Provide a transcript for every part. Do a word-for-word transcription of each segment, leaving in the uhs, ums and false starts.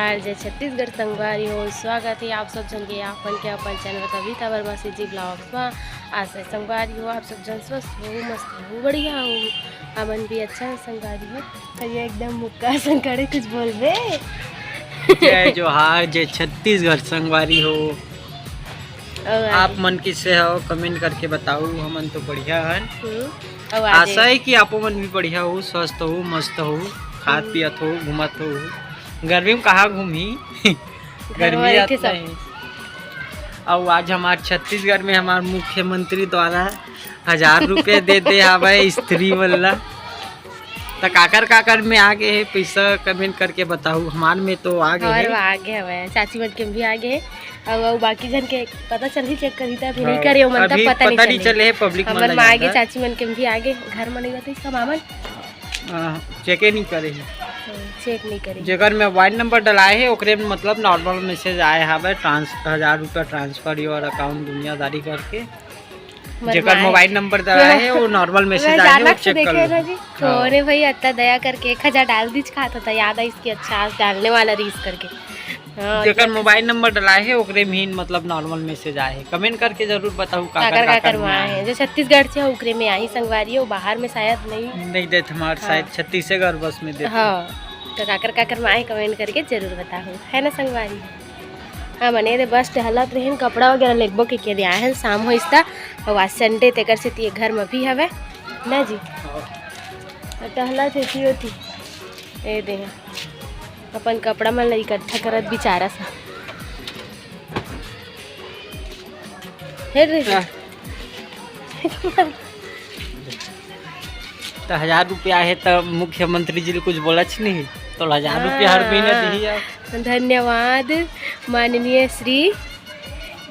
R J Chhattisgarh संगवारी हो, स्वागत हे आप सब झन के अपन के अपन चैनल कविता वर्मा CG vlogs मा। आशा हे संगवारी हो, आप सब झन स्वस्थ हो, मस्त हो, बढ़िया हो। हमन भी अच्छा हे संगवारी हो। अउ ये एकदम मुक्का असन खड़े, कुछ बोलबे? जय जोहार, जय छत्तीसगढ़ संगवारी हो। अउ आगे? आप मन कइसे हो, comment करके बताऊ। हमन तो बढ़िया हन। हम्म। अउ आगे? आशा हे कि आपो मन भी बढ़िया हो, स्वस्थ हो, मस्त हो, खात हम्म। पियत हो, घूमत हो। गर्मी में कहाँ घूमही? घर गर्मी में आत रहिथे सब। नहीं। अउ आज हमार छत्तीसगढ़ में हमार मुख्यमंत्री द्वारा हजार रुपया दे दे हावय स्त्री मन ला। त काकर काकर में आगे हे पइसा, comment करके बताऊ। हमार में तो आगे हमार हे। में आगे हवय, चाची मन के भी आगे हे। अउ, अउ बाकी झन के पता चलही, check करही त अभी हाँ, नहीं करे, ओमन तब अभी पता नहीं पता नहीं चले। चले हे public मन हमर ला में आगे, ज्यादा। चाची मन के भी आगे, घर में नहीं रहते इसका मामन। हाँ, check ही नहीं करे हे। हाँ, check नहीं करे। जेकर mobile number डलाए हे, ओकरे में मतलब normal message आए हावय, trans-, हजार रुपया transfer your account दुनियादारी करके। मर जेकर माए। Mobile number डलाए हे, वो normal message मैं आए हे, वो अचानक से check कर देखे लो। ना जी, हाँ। छोरे भाई, अत्ता दया करके एक हजार डाल दीच खात होता, याद आइस कि अच्छा, आज डालने वाला रहीस करके। हाँ, जेकर तो mobile number डलाए हे, ओकरे में ही मतलब normal message आए हे। Comment करके जरूर बताऊ, काकर काकर काकर काकर में में आए आए हे। हे। जो छत्तीसगढ़ से हो, ओकरे में आही संगवारी हो, बाहर में शायद नहीं। नहीं देत हमार, हाँ। शायद छत्तीसगढ़ बस में देत। हाँ, तो काकर काकर में आए, comment करके जरूर बताहू, है ना संगवारी? हाँ, मने रे बस टहलत रहेन, कपड़ा वगैरह लेगबो के, के दे आए हन, शाम होइस त, अउ आज Sunday, तेकर सेती ये घर में भी हवे ना जी। हाँ। अउ टहलत हे, की होती? ए दे, अपन कपड़ा मन ला इकट्ठा करत बिचारा सा। हे रे। हाँ। त हजार रुपया हे, त मुख्यमंत्री जी ले कुछ बोलच नहीं, तो हजार रुपया हर महीना हाँ। दिही आप। धन्यवाद माननीय श्री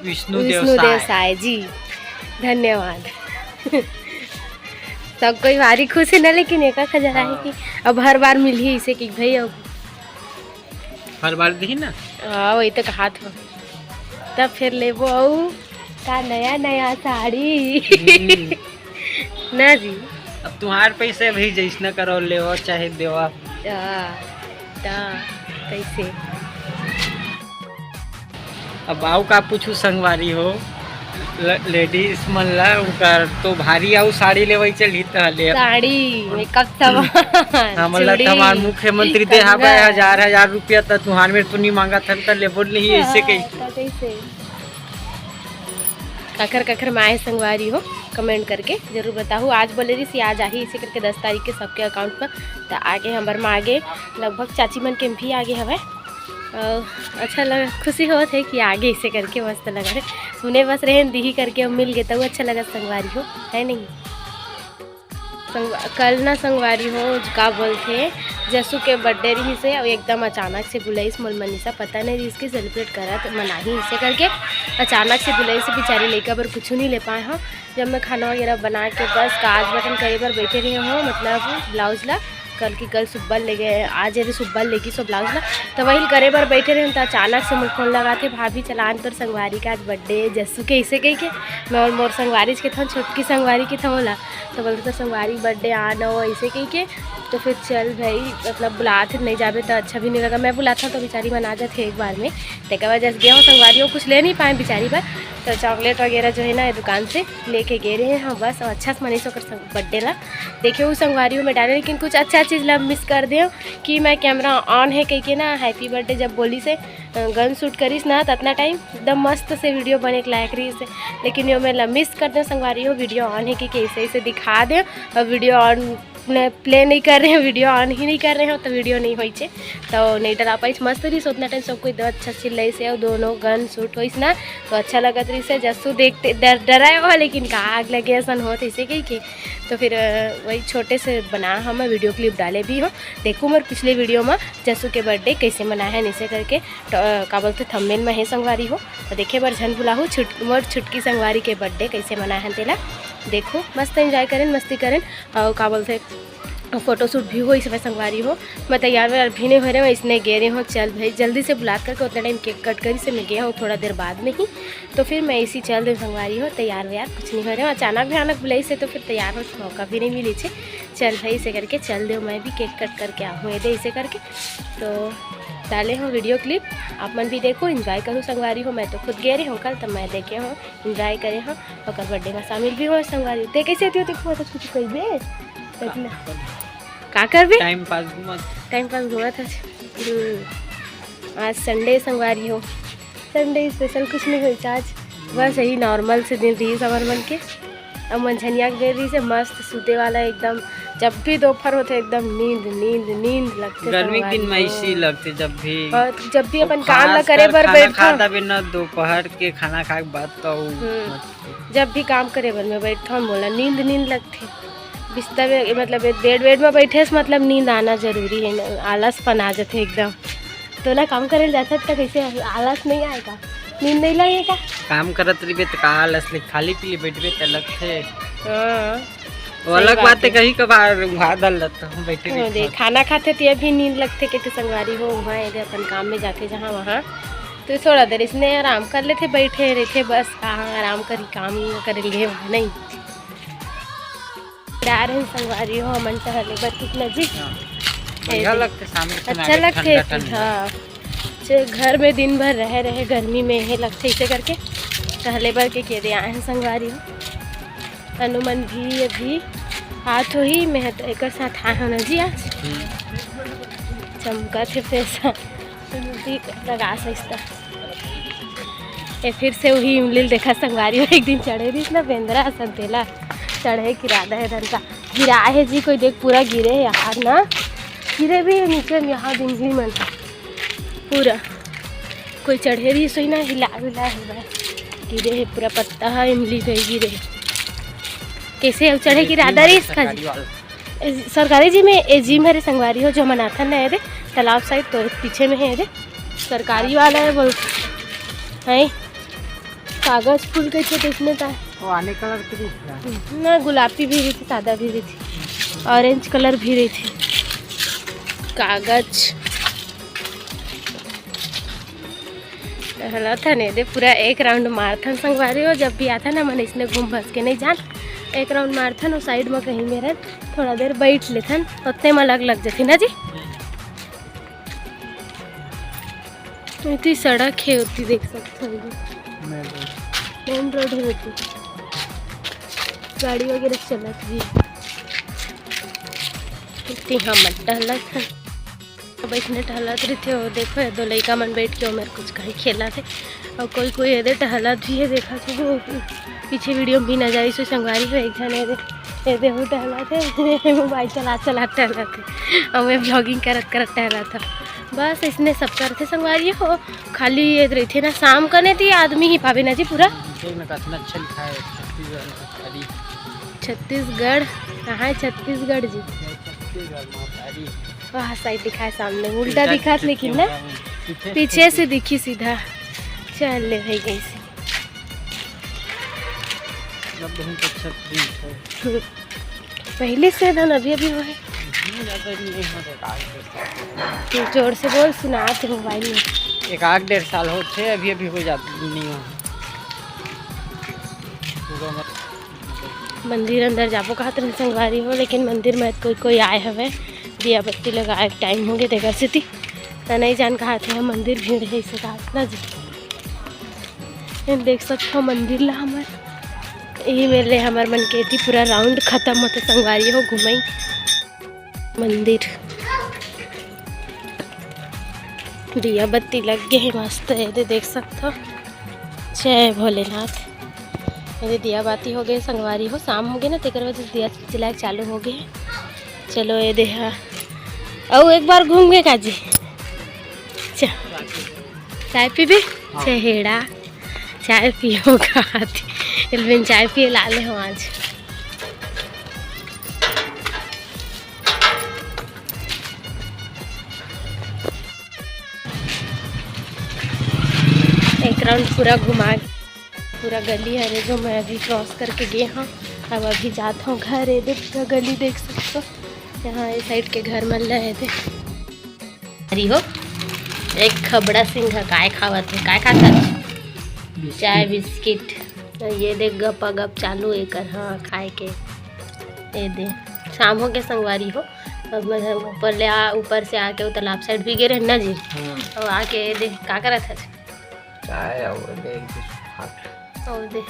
विष्णु विष्णु देव देव साय। साय जी, धन्यवाद। सब कोई भारी खुश हे ना, लेकिन एक हजार आहे हाँ। कि अब हर बार मिलही इसे कि भाई अब हर बार दिही ना। हाँ, वही तो कहा था। तब फिर लेबो अउ का नया नया साड़ी। हम्म। ना जी। अब तुम्हार पैसे भी जैसना करो, लेवा चाहे देवा। हाँ, त कैसे? अब आऊ का पूछू संगवारी हो, ल-, ladies मन ला उनकर तो भारी आऊ साड़ी लेवई चलही त ले। साड़ी, makeup सामान, हमन ला चूड़ी, त हमार मुख्यमंत्री दे हावय कंगन। हजार हजार रुपया, त तुहार मेर तो नी मांगत हन, त लेबो नहीं ऐसे कही। हाँ, त कैसे? काखर काखर में आए संगवारी हो, comment करके जरूर बताहू। आज बोले रहिस आज आही, इसे करके दस तारीख के सबके account में, त आगे हमर में आगे, लगभग चाची मन के भी आगे हवय। अउ अच्छा लगा, खुशी होत हे कि आगे इसे करके मस्त लगा हे। सुने बस रहेन दिही करके अब मिल गे त अच्छा लगा संगवारी हो, है नहीं? संगवा-, कल ना संगवारी हो, का बोलथे, जसू के birthday रहिस हे, अउ एकदम अचानक से बुलाइस मोल मनीषा, पता नहीं रहिस कि celebrate करत मनाही इसे करके, अचानक से बुलाइस हे, बिचारी लइका बर कुछु नहीं ले पाए हो। जब मैं खाना वगैरह बना के बस काज बटन करे बर बैठे रहे हो, मतलब blouse ला, कल की कल सुब्बा ले गए, आज ये भी सुब्बा लेगी सो blouse ला, तो वही करे बर बैठे रहे हो, तो अचानक से मोर phone लगाथे, भाभी चलान तोर संगवारी के आज birthday जसू के, इसे कही के मैं और मोर संगवारी के था, छोटकी संगवारी के था बोला, तो बोलते तो संगवारी birthday आना हो ऐसे कही के, तो फिर चल भाई, मतलब बुलात नहीं जाबे तो अच्छा भी नहीं लगा। मैं बुलाता तो बिचारी मन आ जाते एक बार में, तेकर वजह से गए हो संगवारी हो, कुछ ले नहीं पाए बिचारी बर, तो chocolate वगैरह जो है ना ये दुकान से लेके गए रहे हैं। हाँ बस, अच्छा से मनीष ओकर संग birthday ला देखे हो संगवारी हो मैं डाले, लेकिन कुछ अच्छा चीज़ ला miss कर दे कि मैं camera on है कह के ना happy birthday जब बोली से gun shoot करिस ना, त अतना time एकदम मस्त से video बने के लायक रहिस हे, लेकिन यो मैं ला miss कर दे संगवारी हो, video on है कि कैसे इसे दिखा दे, और video on मैं play नहीं कर रहे हैं, video on ही नहीं कर रहे हो तो video नहीं होइचे, तो नहीं डरा पाइस। मस्त रहिस उतना time, सब कोई अच्छा चिल्लाइस हे, और दोनों gun shoot होइस ना, तो अच्छा लगत रहिस हे। जसू देखते डर, डराए हुआ, लेकिन का आग लगे असन होत इसे कही के, तो फिर अ, वही छोटे से बना हम video clip डाले भी हो, देखो मोर पिछले video में जसू के birthday कैसे मनाए हन इसे करके, ट-, का बोलते thumbnail में है संगवारी हो, तो देखे बर झन भुलाहू, छुट-, मोर छुटकी संगवारी के birthday कैसे मनाए हन तेला। देखो, मस्त enjoy करेन, मस्ती करेन, और का बोलते photoshoot भी हो इसमें संगवारी हो। मैं तैयार वैयार भी नहीं हो रहे, मैं इसने गे रहे हो, चल भाई जल्दी से बुलात करके उतना time cake cut करी से मैं गया हूँ थोड़ा देर बाद में ही, तो फिर मैं इसी चल रही संगवारी हो, तैयार वैयार कुछ नहीं हो रहे, अचानक भयानक बुलाई से तो फिर तैयार हो मौका भी नहीं मिली छे। चल भाई इसे करके चल दे, मैं भी cake cut करके आहूँ ये दे इसे करके, तो डाले हों video clip, आप मन भी देखो, enjoy करो संगवारी हो। मैं तो खुद गे रहे हों कल, तब मैं देखे हों, enjoy करे हों, ओकर birthday में शामिल भी हों संगवारी हो। ते कैसे होती हो, देखो तो कुछ कहिबे, का करबे? Time pass घूमत। Time pass घूमत है। हम्म। आज Sunday संगवारी हो, Sunday special कुछ नहीं होइस आज, बस यही normal से दिन रहिस हमर मन के। अब मंझनिया के बेर रहिस हे, मस्त सूते वाला एकदम। जब भी दोपहर होथे एकदम नींद, नींद, नींद लगथे गर्मी के संगवारी दिन में हो। ऐसी लगथे जब भी और जब भी अपन काम ला खासकर करे बर खाना बैठथन। खाता भी ना, दोपहर के खाना खाए के बाद तो हम्म। मस्त। जब भी काम करे बर मैं बैठथन, मोला नींद, नींद लगथे। बिस्तर में, मतलब bed, bed में बैठे से मतलब नींद आना जरूरी है ना, आलसपन आ जाथे एकदम। तोला काम करे ल जाथस त कैसे आलस नहीं आए का? नींद नहीं लगे का? काम करत रहिबे त का आलस ले, खाली पीली बैठबे त लगथे। हाँ, वो सही अलग बात बात है। है, कहीं कभार उघार दल रहता हूँ, बैठे वो रहिबे। देख, खाना खाथे त ये भी नींद लगथे के ते संगवारी हो, वहाँ ये दे अपन काम में जाथे जहाँ वहाँ, तो थोड़ा देर इसने आराम कर लेथे, बैठे रहथे बस, कहाँ आराम करी, काम करे लिए वहाँ नहीं। जा रहे हैं संगवारी हो, हमन टहले बर कितना जी। हाँ। बढ़िया लगथे शाम के अच्छा लगथे, ठंडा ठंडा। हाँ। चे-, घर में दिन भर रहे रहे गर्मी में हे लगथे, इसे करके टहले बर के केदे आए हैं संगवारी हो। तनु मन भी अभी हाथ होही, मैं तो एकर साथ आए हो ना जी आज। हम्म। चमका थे पैसा। भी लगा सकता। ए, फिर से वही इमली ल देखा संगवारी हो, एक दिन चढ़े रहिस ना बेंदरा असन, तेला चढ़े के इरादा हे धन का, गिरा हे जी, कोई देख पूरा गिरे हे यार ना, गिरे भी हे नीचे में यहाँ इमली मन पूरा, कोई चढ़े रहिस होही ना, हिला हिला हे भाई, गिरे हे पूरा पत्ता ह इमली गई गिरे हे। कैसे अब चढ़े के इरादा रहिस का जी? ए, सरकारी जी में ए जिम हरे संगवारी हो, जो हमन आथन ना एदे तालाब side, तो पीछे में हे एदे सरकारी वाला है बोल, है कागज फूल के छे, तो इसमें का वो आने colour के भी है। ना, गुलाबी भी रहिथे, सादा भी रहिथे, orange colour भी रहिथे। कागज टहलथन एदे पूरा एक round मारथन संगवारी हो, जब भी आथन हमन इसने घूम भस के नहीं जान, एक round मारथन, वो side में कहीं में रहन, थोड़ा देर बैठ लेथन, उतने में अलग लग जथे ना जी। इतनी सड़क है, उतनी देख सकते हो। Main road। Main road है उतनी। गाड़ी वगैरह चलत भी। इतनी हम टहलत है। बैठने टहलत रहिथे, वो देखो, ये दो लइका मन बैठ के ओमेर कुछ कहीं खेलत हे, और कोई कोई एदे टहलत भी है, देखा तो वो पीछे video में भी नजर आई सो संगवारी हो, एक झन एदे, एदे वो टहलत हे, mobile चला चला टहलत हे, और मैं vlogging करत करत टहलत हे। बस इसने सब करथे संगवारी हो, खाली ये रहिथे ना शाम कने ती आदमी ही पावे ना जी पूरा। देख ना कितना अच्छा लिखा है छत्तीसगढ़ में, अरे। छत्तीसगढ़, कहाँ है छत्तीसगढ़ जी? छत्तीसगढ़ में, अरे। वहाँ side दिखाए सामने, उल्टा दिखात लेकिन ना, पीछे से दिखी सीधा। चल ले भाई, कैसे मतलब बहुत अच्छा print है। पहले से धन अभी अभी हुआ है। हम्म, ज्यादा नहीं हुआ है, कागज पे। जोर से बोल, सुनात हे mobile में। एक आध डेढ़ साल होथे, अभी अभी हो जात नहीं हुआ। पूरा मत मंदिर अंदर जाबो कहत रहे संगवारी हो, लेकिन मंदिर में कोई कोई आए हवे, दिया बत्ती लगाए के time होगे, तेकर सेती त नहीं जान कहत हे मंदिर भीड़ है, इसे कहत ना जी। ये देख सकथो मंदिर ला हमर, यही मेर ले हमर मन के एती पूरा round खत्म होथे संगवारी हो, घुमई मंदिर। दिया बत्ती लग गे हे मस्त, एदे देख सकथो। जय भोलेनाथ। एदे दिया बाती हो गे संगवारी हो, शाम हो गे ना, तेकर वजह से दिया जलाए चालू हो गे हे। चलो एदे हा, अउ एक बार घूम गे काजी। चा-, चाय पीबे? हाँ। चहेड़ा, चाय पियो का आती। एलविन चाय पिए लाले हो आज। एक round पूरा घुमा, पूरा गली हरे जो मैं अभी cross करके गे हूँ। अब अभी जात हूँ घर। ये देख, पूरा गली देख सकते हो, यहाँ ये side के घर मन ल हे दे। अरे हो, एक खबड़ा सिंह काय खावत हे, काय खात हे? बिस्किट। चाय बिस्किट। तो ये देख गपा गप चालू एकर, हाँ, खाए के। ये दे, शाम हो गया संगवारी हो, अब मैं हम ऊपर ले आ, ऊपर से आके वो तालाब साइड भी गे रहे ना जी। हम्म। और आके देख का करत है। चाय और देख बिस्कुट। और दे